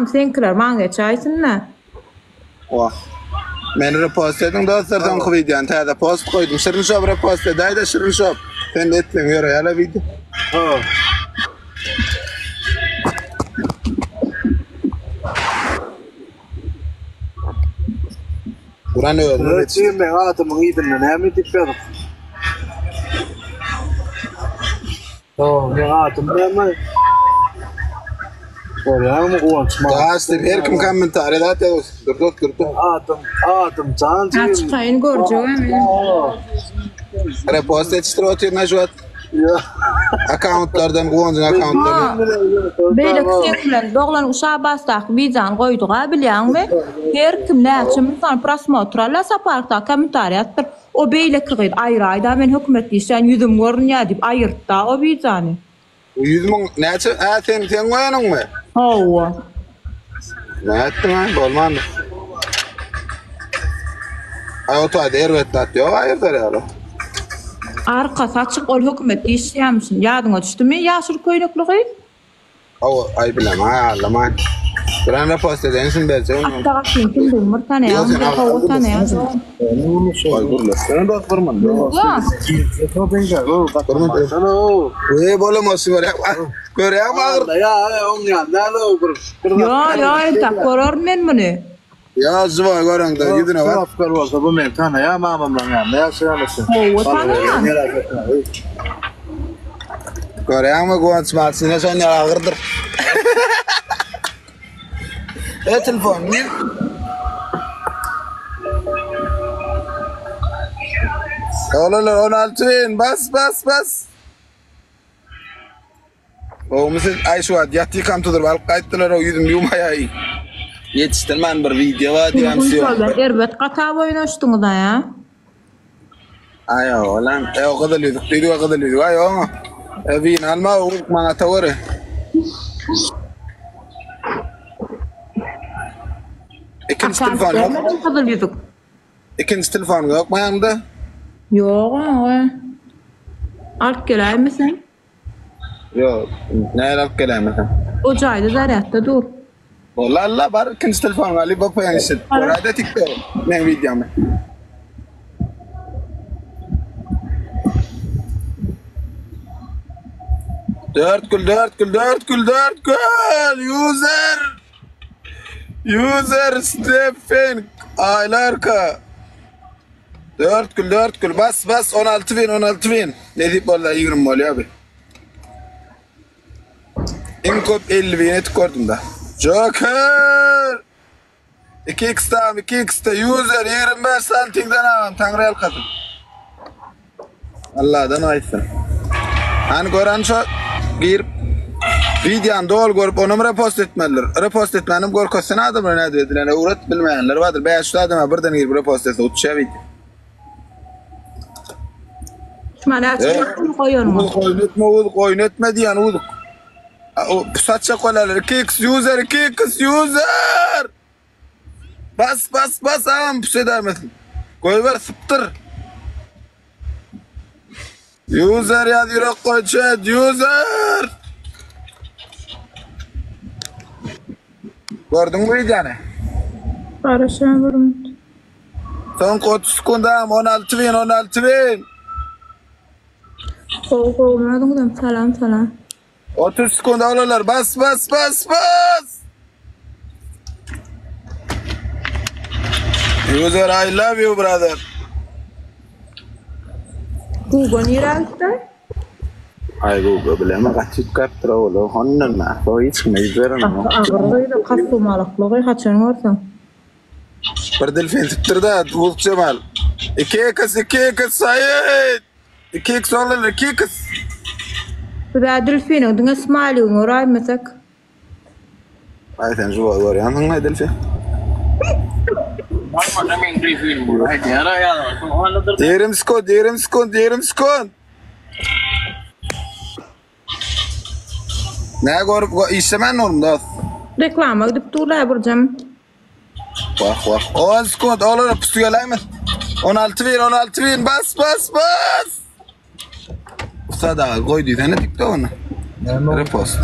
Agam seňkiler maňa geçäýsin-dä. Wah. Meni repost ediň dostlar soňky wideony täze post goýdum. Şirin şop repost edäýdä Şirin şop. Sen etseň ýöreýäle wideo. Ha. Duran özüne Reçi meň adymyň yzynda näme diýip ýazyp? Ha, meň adym näme? Görýäňmi Guwanç ma? Daş diýip her kim kommentariýa zat ýazsyn. Dur dur dur dur. Adym, adym jan Ha çykaýyn görjegem. Repost etişdirip otyryn şu wagt. Ýa. Akkauntlardan Guwanjyň akkauntlaryny. Beýleki seň bilen doglan Şabasdaky wideony goýduga bilýäňmi? Her kim näçe müň sany prosmotr alýar Saparkdaky kommentariýa ýazypdyr. O beýleki gyz aýraýda men hökümetde işleýän ýüzüm görünýär diýip aýyrtda o wideony. 100 müň näçe? Hä sen sen goýanyňmy? Hawa. Nätdiň ha? Bolmandyr. Aý o taýda erbet zat ýok aýyrdar ýaly. Arkasy açyk ol hökümetde işleýärmişin. Ýadyňa düşdümi ýaşyl köýnekli gyz? Hawa aý bilemä allaman. Biran repost edeýin şuny berjek. Atda gaçyň kimdigini bir tanaýaňmy? Hawa tanaýan. Aý gürleşsene dost bir munda. Eee bolamaz şu görýäňmi? Görýäňmi agyr? Ýa oň ýanynda bir Ýo ýo entek görerin men muny. Ýa żywoý göreňde ýüzüne bak. Jogapkär bolsa bu meni tanaýar mamamlaň ýanynda ýaşaýan üçin. Gowy tanaýan. Görýäňmi Guwanç Maçyna şon ýaly agyrdyr. E telefon nir? Oglanlar 16 bin bas bas bas. Gowumy siz? Aý şu wagt ýatykam tuduryp alyp gaýtdylar o ýüzüm ýuwmaýaý. Ýetişdirmän bir wideo bar diýýän syýom. Erbet gatap oýnaşdyňyz aýa. Aý olam, e o gyzyl ýüzük diýdi we gyzyl ýüzük aý oňa. E win alma o maňa towary. Ikinji telefon ýok. Gyzyl ýüzük. Ikinji telefon ýokmy ýanyňda? Ýok, aga. Alyp geläýmeseň? Ýok, näle alyp geläýmeseň? O jaýda zarýadda dur. Boldy alla bar ikinji telefonyňy alyp VPN işlet. Göräýdä TikTok meň wideomy. Dört gül, dört gül, dört gül, dört gül! User! User Stephen Aýlarka. Dört gül, dört gül. Bas, bas. 16 bin, 16 bin. Nesip bolsa 20 bolýar bi. Iň köp 50 bin etip gördüm da. Joker! 2x tam, 2x de user 25 santimden agam taňry ýalkasyn. Allahdan aýtsyn. Hani gören şo girip videony doly görüp onam repost etmelidir. Repost etmänem görkezsene adamlara nädip edileni öwret bilmeýänler bardyr. 500 adama birden girip repost etse uçýar video. Şuma näçe wagtyny goýanyňyz? Uz goýun etme uz goýun etme diýen uz. Pusatjak bolýarlar. 2x user 2x user. Bas bas bas agam pus edäýmesin. Goýber sypdyr. User ýaz ýürek goý chat user. Gördüňmi wideony? Garaşýan bir minut. Soňky 30 sekund agam 16 bin 16 bin. Gowy gowy özüňizem salam salam. 30 sekund oglanlar bas bas bas bas. User I love you brother. Guga nirä gitdi? Aý Guga bileme gaty üýtgäpdir ogly hondan bäri hiç kime ýüz berenok. Gaty agyr gyzy kostumalaklagy haçan görseň. Bir delfin tutdurda Wulk Jemal. 2x 2x Said. 2x oglanlar 2x. Biz-ä delfiniň diňe smaýligini göräýmesek. Aý sen žiwoý görýänsiň-le delfin. Bolmasa meň delfinim bul aýdýar-a ýazyp. 20 sekund 20 sekund 20 sekund. Nä görüp işlemän oglum dost. Reklama gidip dur-la birjem. Wah wah. 10 sekund olara pusu geläýmez. 16 bin 16 bin bas bas bas. Ussat aga goý diýsene TikTogyny. Repost.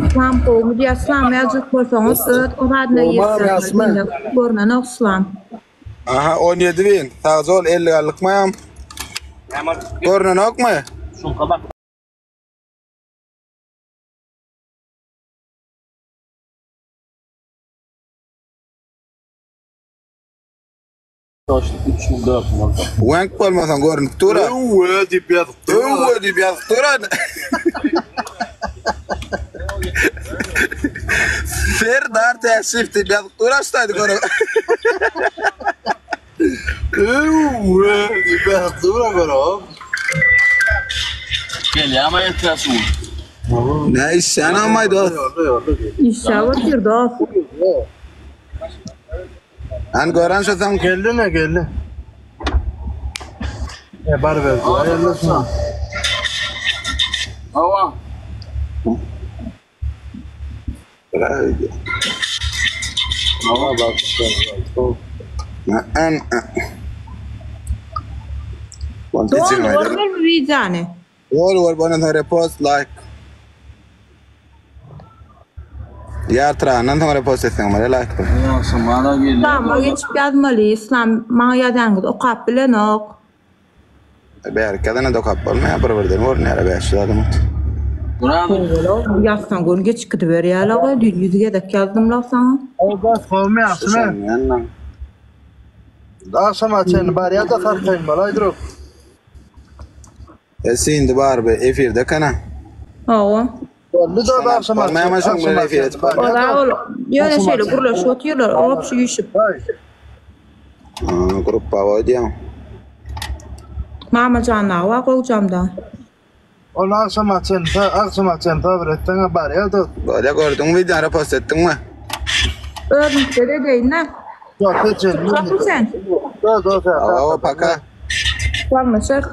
Islam gowmy diýýär Islam ýazjak bolsaňyz öz adyna girseňiz mende görnenok Islam. Aha 17 bin. Sagja bol 50 gallykmaýam. Görnenokmy? Şunka bak. Wank bolmasaň görünip dur. Öwwe diýip ýazyp dur. Öwwe diýip ýazyp dur. Serdar Täşiýew diýip ýazyp dur aşdaýdy görüp. Öwwe diýip ýazyp dur görüp. Gelýärmi ertir suw? Ne işýän almaý dost. Işläp otyr dost. An gören şu soň. Geldi ne geldi. E bar berdi. Hayırlısın. Hawa. Hawa bak. An. Doly görmeli wideony. Doly görüp ondan soň repost like. Ýartyrandan soň repost etseň bolýar like. Ýagşy mana gelýär. Islama geçip ýazmaly Islam maňa ýazanyňyzy okap bilenok. Bärik ýazana da okap bolmaýar bir birden görünýär 500 adam. Ýazsaň göni geçip gidiberýärler düýn 100 gezek ýazdym la saňa. Abbas gowmy ýagşymy? Agşama çenli barýa-da sarkaýyn bolaýdyr. Esi indi bar be efirde kana. Hawa. Boldy da agşam Bolmaýar şoň bilen efire çykyp. Ola ol ýöne şeýle gürleşip otyrlar, obşi üýşüp. Gruppa goý diýýän. Mamajan dagy bar gowjamda. Ol agşama çenli, agşama çenli sabyr etseňe barýa dost. Bolýa gördüňmi wideony repost etdiňmi? Özüňkide de edeýin-dä. Ýok, seçelim. Çykjakmy sen? Ýok, ýok, Hawa, paka. Saglaşarys.